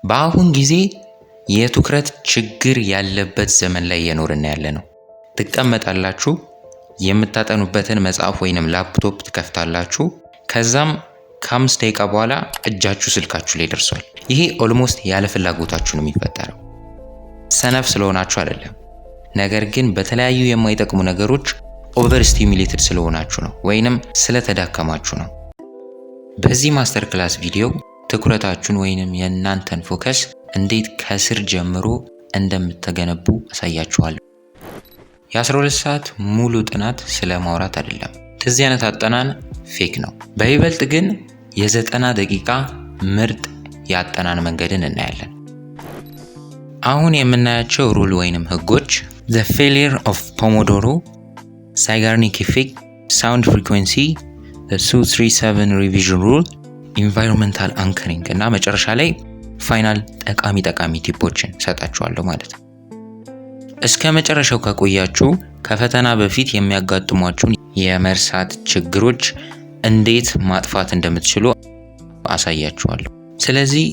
በአሁን ጊዜ የትኩረት ችግር ያለበት ዘመን ላይ እየኖርን ያለ ነው። ትቀመጣላችሁ፣ የምታጠኑበትን መጽሐፍ ወይንም ላፕቶፕ ትከፍታላችሁ። ከዛም ከ5 ደቂቃ በኋላ እጃችሁ ስልካችሁ ላይ ደርሷል። ይሄ almost ያለ ፍላጎታችሁ ነው የሚፈጠረው። ሰነፍ ስለሆናችሁ አይደለም፣ ነገር ግን በተለያዩ የማይጠቅሙ ነገሮች over stimulated ስለሆናችሁ ነው፣ ወይንም ስለተዳከማችሁ ነው። በዚህ master class ቪዲዮ ትኩረታችሁን ወይንም የእናንተን focus እንዴት ከስር ጀምሮ እንደምትገነቡ አሳያችኋለሁ። የ12 ሰዓት ሙሉ ጥናት ስለ ማውራት አይደለም። እንደዚህ አይነት አጠናን fake ነው። በይበልጥ ግን የ90 ደቂቃ ምርጥ የአጠናን መንገድን እናያለን። አሁን የምናያቸው rule ወይንም ህጎች the failure of Pomodoro፣ Zeigarnik effect፣ sound frequency፣ 237 revision rule፣ environmental anchoring እና መጨረሻ ላይ final ጠቃሚ ጠቃሚ tip ኦችን ሰጣችኋለሁ ማለት ነው። እስከ መጨረሻው ከቆያችሁ ከፈተና በፊት የሚያጋጥሟችሁን የመርሳት ችግሮች እንዴት ማጥፋት እንደምትችሉ አሳያችኋለሁ። ስለዚህ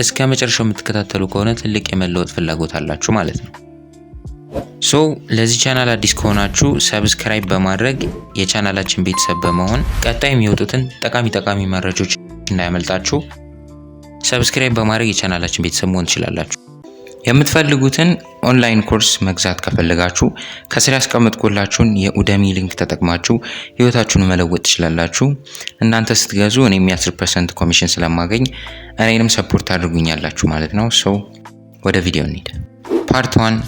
እስከ መጨረሻው የምትከታተሉ ከሆነ ትልቅ የመለወጥ ፍላጎት አላችሁ ማለት ነው። So ለዚህ ቻናል አዲስ ከሆናችሁ subscribe በማድረግ የቻናላችን ቤተሰብ በመሆን ቀጣይ የሚወጡትን ጠቃሚ ጠቃሚ መረጃዎች እንዳያመልጣችሁ subscribe በማድረግ የቻናላችን ቤተሰብ መሆን ትችላላችሁ። የምትፈልጉትን online course መግዛት ከፈለጋችሁ ከስር ያስቀመጥኩላችሁን የ Udemy link ተጠቅማችሁ ህይወታችሁን መለወጥ ትችላላችሁ። እናንተ ስትገዙ እኔም የ10% ኮሚሽን ስለማገኝ እኔንም support ታደርጉኛላችሁ ማለት ነው። So ወደ ቪዲዮ እንሂድ። Part 1፣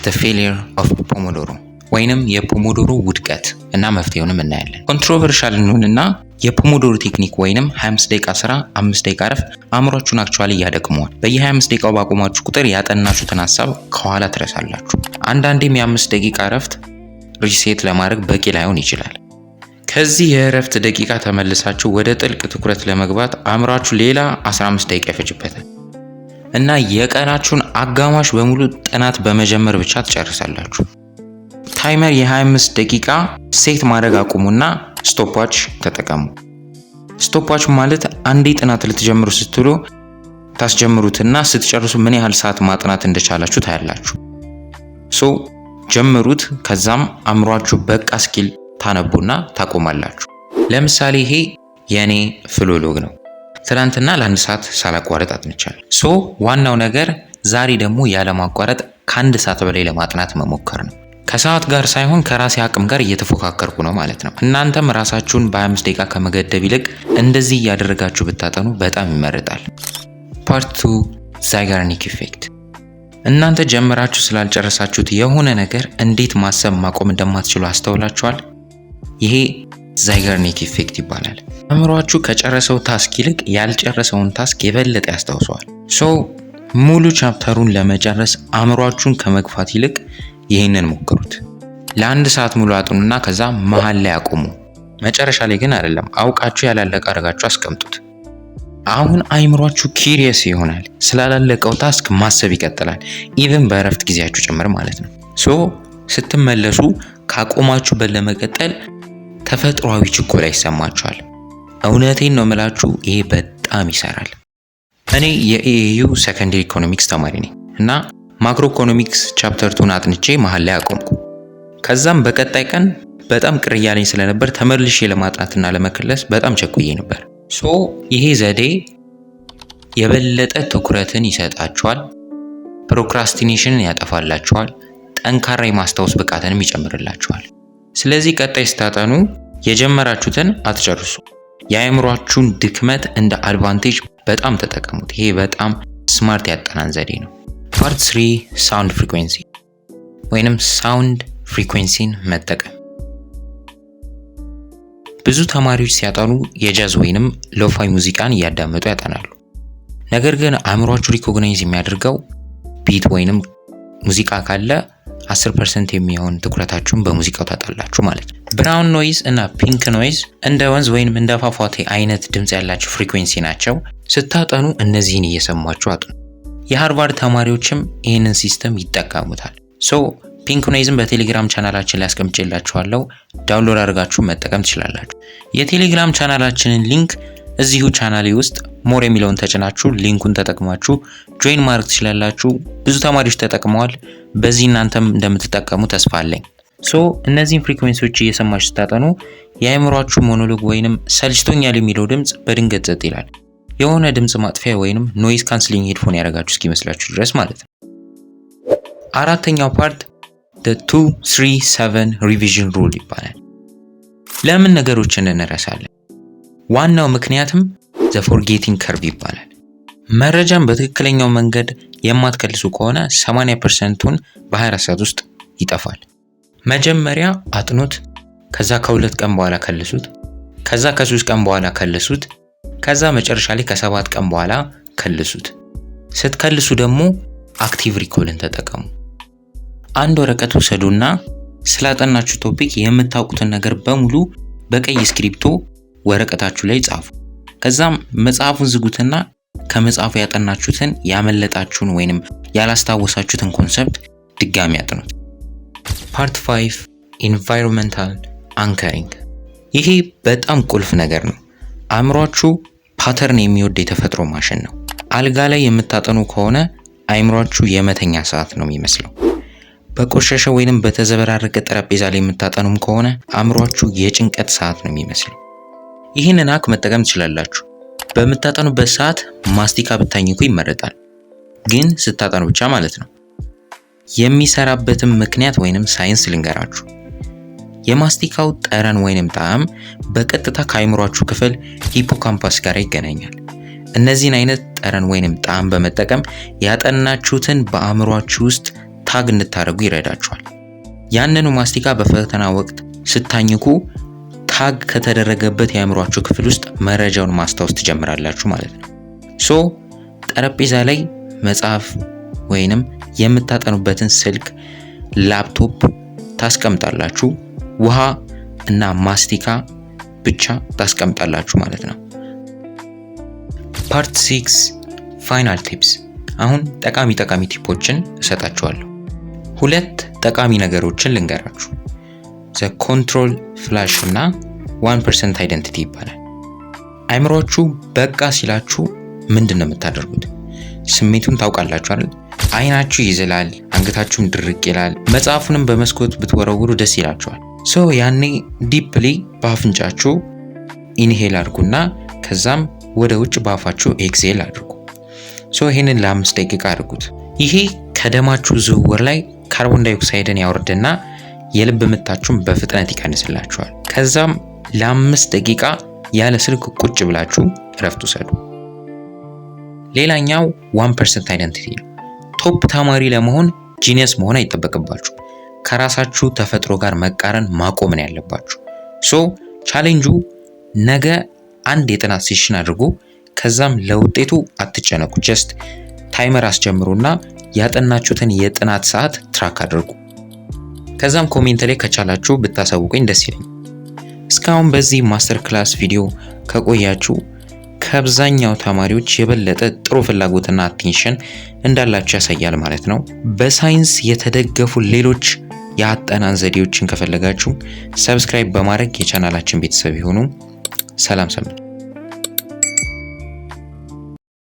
the failure of Pomodoro ወይንም የ Pomodoro ውድቀት እና መፍትሄውንም እናያለን። Controversial እንሁንና የ Pomodoro technique ወይንም 25 ደቂቃ ስራ፣ 5 ደቂቃ ረፍት አእምሯችሁን actually ያደክመዋል። በየ25 ደቂቃው ባቆማችሁ ቁጥር ያጠናችሁትን ሀሳብ ከኋላ ትረሳላችሁ። አንዳንዴም የ5 ደቂቃ ረፍት reset ለማድረግ በቂ ላይሆን ይችላል። ከዚህ የእረፍት ደቂቃ ተመልሳችሁ ወደ ጥልቅ ትኩረት ለመግባት አእምሯችሁ ሌላ 15 ደቂቃ ይፈጅበታል እና የቀናችሁን አጋማሽ በሙሉ ጥናት በመጀመር ብቻ ትጨርሳላችሁ። Timer የ25 ደቂቃ set ማድረግ አቁሙና stopwatch ተጠቀሙ። Stopwatch ማለት አንዴ ጥናት ልትጀምሩ ስትሉ ታስጀምሩትና ስትጨርሱ ምን ያህል ሰዓት ማጥናት እንደቻላችሁ ታያላችሁ። So ጀምሩት፣ ከዛም አእምሯችሁ በቃ እስኪል ታነቡና ታቆማላችሁ። ለምሳሌ ይሄ የእኔ flow log ነው። ትናንትና ለአንድ ሰዓት ሳላቋረጥ አጥንቻለሁ። So ዋናው ነገር ዛሬ ደግሞ ያለማቋረጥ ከ1 ሰዓት በላይ ለማጥናት መሞከር ነው። ከሰዓት ጋር ሳይሆን ከራሴ አቅም ጋር እየተፎካከርኩ ነው ማለት ነው። እናንተም ራሳችሁን በ25 ደቂቃ ከመገደብ ይልቅ እንደዚህ እያደረጋችሁ ብታጠኑ በጣም ይመረጣል። Part 2፣ Zeigarnik effect። እናንተ ጀምራችሁ ስላልጨረሳችሁት የሆነ ነገር እንዴት ማሰብ ማቆም እንደማትችሉ አስተውላችኋል? ይሄ Zeigarnik effect ይባላል። አእምሯችሁ ከጨረሰው task ይልቅ ያልጨረሰውን task የበለጠ ያስታውሰዋል። So ሙሉ chapter ኡን ለመጨረስ አእምሯችሁን ከመግፋት ይልቅ ይህንን ሞክሩት። ለአንድ ሰዓት ሙሉ አጥኑና ከዛ መሀል ላይ አቁሙ። መጨረሻ ላይ ግን አይደለም፣ አውቃችሁ ያላለቀ አድርጋችሁ አስቀምጡት። አሁን አይምሯችሁ curious ይሆናል። ስላላለቀው task ማሰብ ይቀጥላል፣ even በእረፍት ጊዜያችሁ ጭምር ማለት ነው። So ስትመለሱ ካቆማችሁበት ለመቀጠል ተፈጥሯዊ ችኮላ ይሰማችኋል። እውነቴን ነው የምላችሁ፣ ይሄ በጣም ይሰራል። እኔ የ AAU second year economics ተማሪ ነኝ እና macroeconomics chapter 2ን አጥንቼ መሀል ላይ አቆምኩ። ከዛም በቀጣይ ቀን በጣም ቅር እያለኝ ስለነበር ተመልሼ ለማጥናትና ለመከለስ በጣም ቸኩዬ ነበር። So ይሄ ዘዴ የበለጠ ትኩረትን ይሰጣችኋል፣ procrastination ን ያጠፋላችኋል፣ ጠንካራ የማስታወስ ብቃትንም ይጨምርላችኋል። ስለዚህ ቀጣይ ስታጠኑ የጀመራችሁትን አትጨርሱ። የአእምሯችሁን ድክመት እንደ advantage በጣም ተጠቀሙት። ይሄ በጣም smart ያጠናን ዘዴ ነው። Part 3፣ sound frequency ወይንም sound frequency ን መጠቀም። ብዙ ተማሪዎች ሲያጠኑ የጃዝ ወይንም lo-fi ሙዚቃን እያዳመጡ ያጠናሉ። ነገር ግን አእምሯችሁ recognize የሚያደርገው beat ወይንም ሙዚቃ ካለ 10% የሚሆን ትኩረታችሁን በሙዚቃው ታጣላችሁ ማለት ነው። Brown noise እና pink noise እንደ ወንዝ ወይንም እንደ ፏፏቴ አይነት ድምፅ ያላቸው frequency ናቸው። ስታጠኑ እነዚህን እየሰማችሁ አጥኑ። የሃርቫርድ ተማሪዎችም ይህንን system ይጠቀሙታል። So pink noise ን በቴሌግራም ቻናላችን ላይ አስቀምጬላችኋለሁ። Download አድርጋችሁ መጠቀም ትችላላችሁ። የቴሌግራም ቻናላችንን link እዚሁ ቻናሌ ውስጥ More የሚለውን ተጭናችሁ link ኡን ተጠቅማችሁ join ማድረግ ትችላላችሁ። ብዙ ተማሪዎች ተጠቅመዋል። በዚህ እናንተም እንደምትጠቀሙ ተስፋ አለኝ። So እነዚህን frequency ዎች እየሰማችሁ ስታጠኑ የአእምሯችሁ monologue ወይንም ሰልችቶኛል የሚለው ድምፅ በድንገት ጸጥ ይላል። የሆነ ድምፅ ማጥፊያ ወይንም noise cancelling headphone ያደረጋችሁ እስኪመስላችሁ ድረስ ማለት ነው። አራተኛው part 2-3-7 revision rule ይባላል። ለምን ነገሮችን እንረሳለን? ዋናው ምክንያትም the forgetting curve ይባላል። መረጃን በትክክለኛው መንገድ የማትከልሱ ከሆነ 80%ቱን በ24 ሰዓት ውስጥ ይጠፋል። መጀመሪያ አጥኑት፣ ከዛ ከ2 ቀን በኋላ ከልሱት፣ ከዛ ከ3 ቀን በኋላ ከልሱት፣ ከዛ መጨረሻ ላይ ከ7 ቀን በኋላ ከልሱት። ስትከልሱ ደግሞ active recall ን ተጠቀሙ። አንድ ወረቀት ውሰዱና ስላጠናችሁ topic የምታውቁትን ነገር በሙሉ በቀይ እስክሪብቶ ወረቀታችሁ ላይ ጻፉ። ከዛም መጽሐፉን ዝጉትና ከመጽሐፉ ያጠናችሁትን ያመለጣችሁን ወይንም ያላስታወሳችሁትን concept ድጋሚ አጥኑት። Part 5፣ environmental anchoring። ይሄ በጣም ቁልፍ ነገር ነው። አእምሯችሁ pattern የሚወድ የተፈጥሮ ማሽን ነው። አልጋ ላይ የምታጠኑ ከሆነ አእምሯችሁ የመተኛ ሰዓት ነው የሚመስለው። በቆሸሸ ወይንም በተዘበራረቀ ጠረጴዛ ላይ የምታጠኑም ከሆነ አእምሯችሁ የጭንቀት ሰዓት ነው የሚመስለው። ይህንን hack መጠቀም ትችላላችሁ። በምታጠኑበት ሰዓት ማስቲካ ብታኝኩ ይመረጣል፣ ግን ስታጠኑ ብቻ ማለት ነው። የሚሰራበትም ምክንያት ወይንም ሳይንስ ልንገራችሁ። የማስቲካው ጠረን ወይንም ጣዕም በቀጥታ ከአእምሯችሁ ክፍል hippocampus ጋር ይገናኛል። እነዚህን አይነት ጠረን ወይንም ጣዕም በመጠቀም ያጠናችሁትን በአእምሯችሁ ውስጥ tag እንድታደርጉ ይረዳችኋል። ያንኑ ማስቲካ በፈተና ወቅት ስታኝኩ tag ከተደረገበት የአእምሯችሁ ክፍል ውስጥ መረጃውን ማስታወስ ትጀምራላችሁ ማለት ነው። So ጠረጴዛ ላይ መጽሐፍ ወይንም የምታጠኑበትን ስልክ፣ ላፕቶፕ ታስቀምጣላችሁ። ውሃ እና ማስቲካ ብቻ ታስቀምጣላችሁ ማለት ነው። Part 6፣ final tips። አሁን ጠቃሚ ጠቃሚ tip ኦችን እሰጣችኋለሁ። ሁለት ጠቃሚ ነገሮችን ልንገራችሁ። The control flush እና 1% identity ይባላል። አይምሯችሁ በቃ ሲላችሁ ምንድን ነው የምታደርጉት? ስሜቱን ታውቃላችሁ አይደል? አይናችሁ ይዝላል፣ አንገታችሁም ድርቅ ይላል። መጽሐፉንም በመስኮት ብትወረውሩ ደስ ይላችኋል። So ያኔ deeply በአፍንጫችሁ inhale አድርጉና ከዛም ወደ ውጭ በአፋችሁ exhale አድርጉ። So ይህንን ለ5 ደቂቃ አድርጉት። ይሄ ከደማችሁ ዝውውር ላይ carbon dioxide ን ያወርድና የልብ ምታችሁን በፍጥነት ይቀንስላችኋል። ከዛም ለ5 ደቂቃ ያለ ስልክ ቁጭ ብላችሁ እረፍት ውሰዱ። ሌላኛው 1% identity ነው። Top ተማሪ ለመሆን genius መሆን አይጠበቅባችሁ። ከራሳችሁ ተፈጥሮ ጋር መቃረን ማቆም ነው ያለባችሁ። So challenge ኡ ነገ አንድ የጥናት session አድርጉ። ከዛም ለውጤቱ አትጨነቁ። Just timer አስጀምሩና ያጠናችሁትን የጥናት ሰዓት track አድርጉ። ከዛም comment ላይ ከቻላችሁ ብታሳውቁኝ ደስ ይለኛል። እስካሁን በዚህ master class ቪዲዮ ከቆያችሁ ከአብዛኛው ተማሪዎች የበለጠ ጥሩ ፍላጎትና attention እንዳላችሁ ያሳያል ማለት ነው። በሳይንስ የተደገፉ ሌሎች የአጠናን ዘዴዎችን ከፈለጋችሁ subscribe በማድረግ የቻናላችን ቤተሰብ ይሁኑ። ሰላም ሰንብቱ።